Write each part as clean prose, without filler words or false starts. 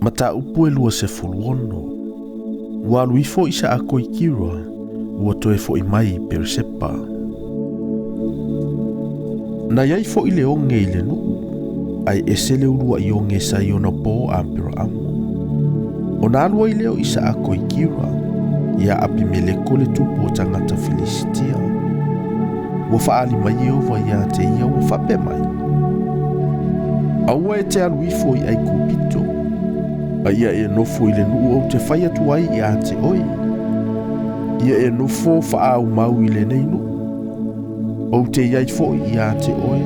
Mataupu e 26. Ua alu ifo Isaako i Kira, ua toe foʻi mai i Peresepa. Na i ai foʻi le oge i le nuu, ae ese le uluaʻi oge sa i ona po Aperaamo. Ona alu ai lea o Isaako i Kira, iā Apimeleko le tupu o tagata Filisitia. Ua faaali mai Ieova ia te ia ua faapea mai, Aua e te alu ifo i Aikupito, a ia e nofo i le nuu ou te fai atu ai ia te oe. Ia e nofo faaumau i lenei nuu. Ou te i ai foʻi ia te oe,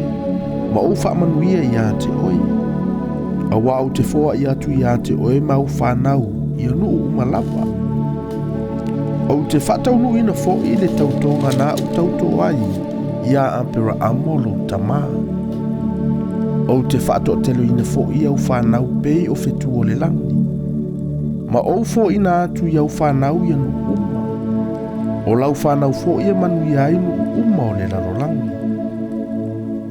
ma ou faamanuia ia te oe. Auā ou te foaʻi atu ia te oe ma au fanau ia nuu uma lava. Ou te faataunuuina foʻi le tautoga na aʻu tautō ai iā Aperaamo lou tamā. Ou te faatoateloina foʻi au fanau pei o fetu o le lagi, ma ou foaʻina atu i au fanau ia nuu uma. O lau fanau foʻi e manuia ai nuu uma o le lalolagi.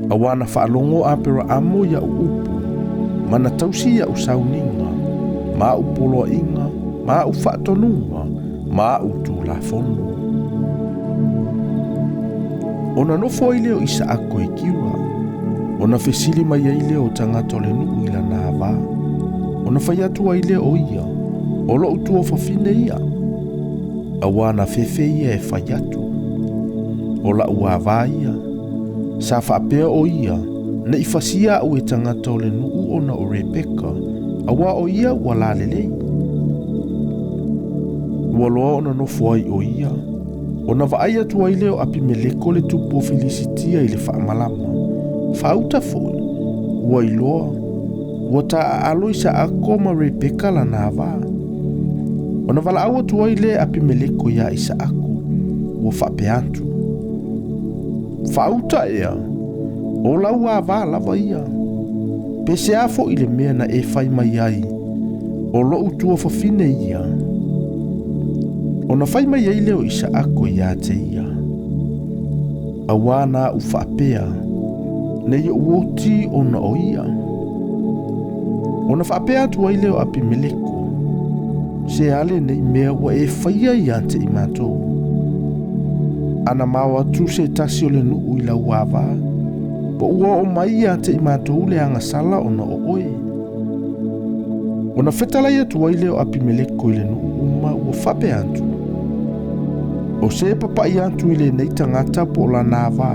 Auā na faalogo Aperaamo i aʻu upu, ma na tausi i aʻu sauniga, ma aʻu poloaiga, ma aʻu faatonuga, ma aʻu tulafono. Ona nofo ai lea o Isaako i Kira, ona fesili mai ai lea o tagata o le nuu i lana avā. Ona fai atu ai lea o ia, O loʻu tuafafine ia, auā na fefe ia e fai atu. O laʻu avā ia, sa faapea o ia, ne i fasia aʻu e tagata o le nuu ona o Rebeka, auā o ia ua lalelei. Ua loa ona nofo ai o ia, ona vaai atu ai lea o Apimeleko le tupu o Filisitia i le faamalama, faauta foi, ua iloa, ua taaalo Isaako ma Rebeka lana avā. Ona valaau atu ai lea e Apimeleko iā Isaako, ua faapea atu, Faauta ea, o lau avā lava ia. Pe se a foʻi le mea na e fai mai ai, o loʻu tuafafine ia. Ona fai mai ai lea o Isaako ia te ia, Auā na aʻu faapea, nei oʻu oti ona o ia. Ona faapea atu ai lea o Apimeleko, Se a lenei mea ua e faia ia te i matou? A na mao atu se tasi o le nuu i lau avā, po ua oo mai ia te i matou le agasala ona o oe. Ona fetalai atu ai lea o Apimeleko i le nuu uma ua faapea atu, O se papaʻi atu i lenei tagata po o lana avā,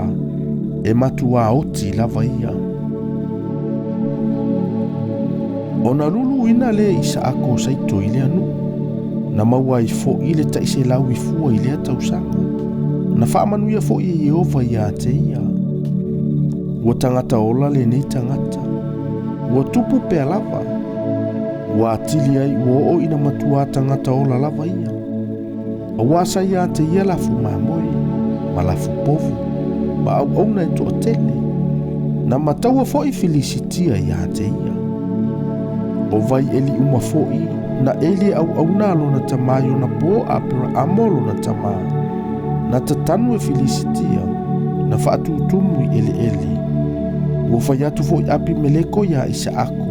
e matuā oti lava ia. Ona luluina lea e Isaako o Saito i lea nuu, na maua ai foʻi le 100 i fua i lea tausaga. Na faamanuia foʻi e Ieova ia te ia. Ua tagata ola lenei tagata. Ua tupu pea lava. Ua atili ai ua oo ina matuā tagata ola lava ia. Auā sa ia te ia lafu mamoe, ma lafu povu, ma auauna e toatele. Na mataua foʻi Filisitia ia te ia. O vai ʻeli uma foʻi, na ʻeli e auauna a lona tamā i ona po Aperaamo lona tamā. Na tatanu e Filisitia, na faatutumu i ʻeleʻele. Ua fai atu foʻi Apimeleko iā Isaako,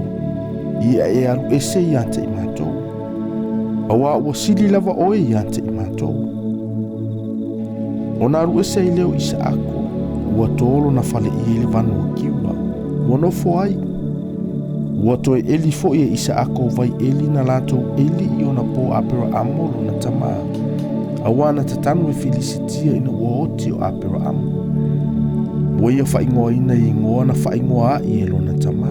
Ia e alu ese ia te i matou. Auā ua sili lava oe ia te i matou. Ona alu ese ai lea o Isaako, ua tō lona fale ia i le vanu o Kiura, ua nofo ai. Ua toe ʻeli foʻi e Isaako vai ʻeli na latou ʻeli i ona po Aperaamo lona tamā, auā na tatanu e Filisitia ina ua oti o Aperaamo. Ua ia faaigoaina i igoa na faaigoa aʻi e lona tamā.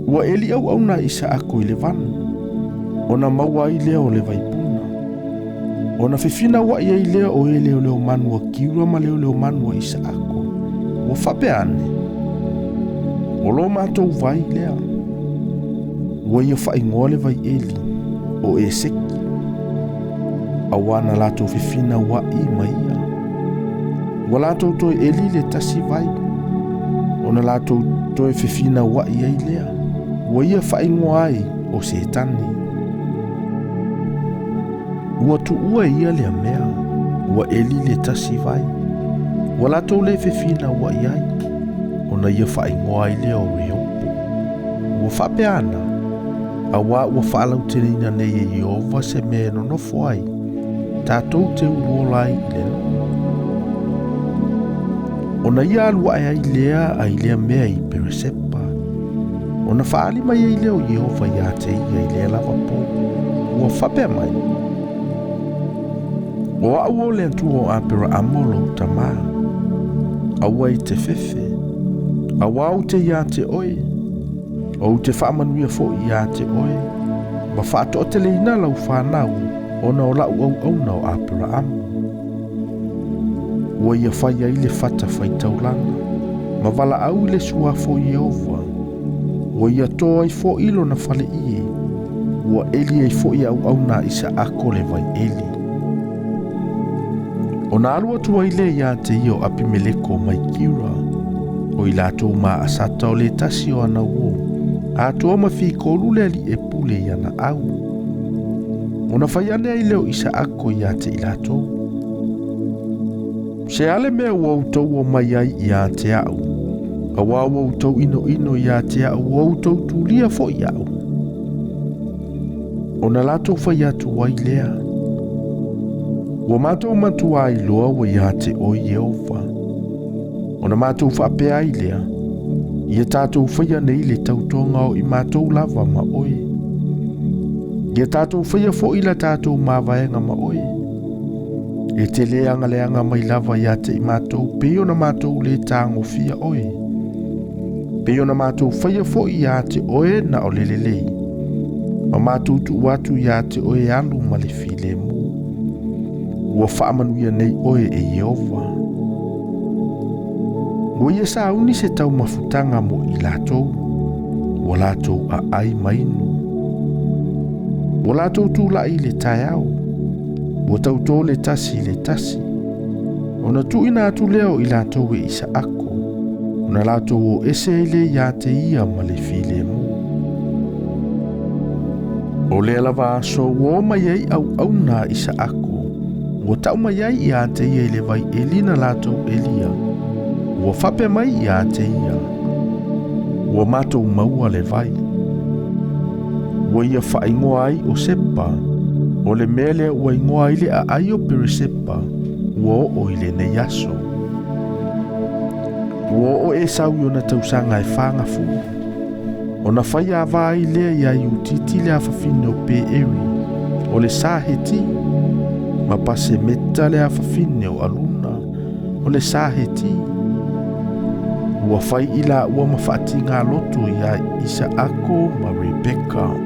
Ua ʻeli ʻauʻauna Isaako i le vanu, ona maua ai lea o le vaipuna. Ona fefinauaʻi ai lea o e leoleomanu a Kiura ma leoleomanu a Isaako, ua faapea ane, O lo matou vai lea. Ua ia faaigoa le vai ʻeli, ʻo Eseki, auā na latou fefinauaʻi ma ia. Ua latou toe ʻeli le tasi vai, ona latou toe fefinauaʻi ai lea, ua ia faaigoa ai ʻo Setani. Ua tuua e ia lea mea, ua ʻeli le tasi vai. Ua latou le fefinauaʻi ai, ona ia faaigoa ai lea o Reopo. Ua faapea ana, Auā ua faalauteleina nei e Ieova se mea e nonofo ai, tatou te uluola ai i le nuu. Ona ia alu ae ai lea ai lea mea i Peresepa. Ona faaali mai ai lea o Ieova iā te ia i lea lava pō, ua faapea mai, O au o le Atua o Aperaamo lou tamā. Aua e te fefe, auā ou te iā te oe, Ou te faamanuia foi iā te oe, ma faatoateleina lau fanau ona o la'u auauna o Aperaamo. Ua ia fai ai le fata faitaulaga, ma valaau i le suafa o Ieova. Ua ia tō ai fo'i lona faleie, ua eli ai fo'i e auauna a Isaako le vai eli. Ona alu atu ai lea iā te ia o Apimeleko mai Kira, o i latou ma Asata o le tasi o ana uō, atoa ma Fikolu le alii e pule i ana au. Ona fai ane ai lea o Isaako iā te i latou, Se a le mea ua outou omai ai iā te a'u, auā ua outou inoino iā te a'u, ua outou tulia foi iaʻu? Ona latou fai atu ai lea, Ua matou matuā iloa ua iā te oe Ieova. Ona matou faapea ai lea, Ia tatou faia nei le tautoga o i matou lava ma oe. Ia tatou faia fo'i la tatou mavaega ma oe. E te leagaleaga mai lava iā te i matou pei ona matou lē tagofia oe. Pei ona matou faia fo'i iā te oe na o le lelei, ma matou tuu atu iā te oe e alu ma le filemu. Ua faamanuia nei oe e Ieova. Ua ia sauni se taumafutaga mo i latou, ua latou aai ma inu. Ua latou tula'i i le taeao, ua tautō le tasi i le tasi. Ona tuuina atu lea o i latou e Isaako, ona latou o ese ai lea iā te ia ma le filemu. O lea lava aso ua o mai ai auauna a Isaako, ua tau mai ai iā te ia i le vai eli na latou elia, ua faapea mai iā te ia, Ua matou maua le vai. Ua ia faaigoa ai o Sepa, o le mea lea ua igoa ai le aai o Peresepa, ua oo i lenei aso. Ua oo Esau i ona tausaga e 40, ona fai ava ai lea iā Iutiti le afafine o Peeri, o le sa Heti, ma Pasemeta le afafine o Aluna, o le sa Heti. Ua fai i laua ma faatigā loto iā Isaako ma Rebeka.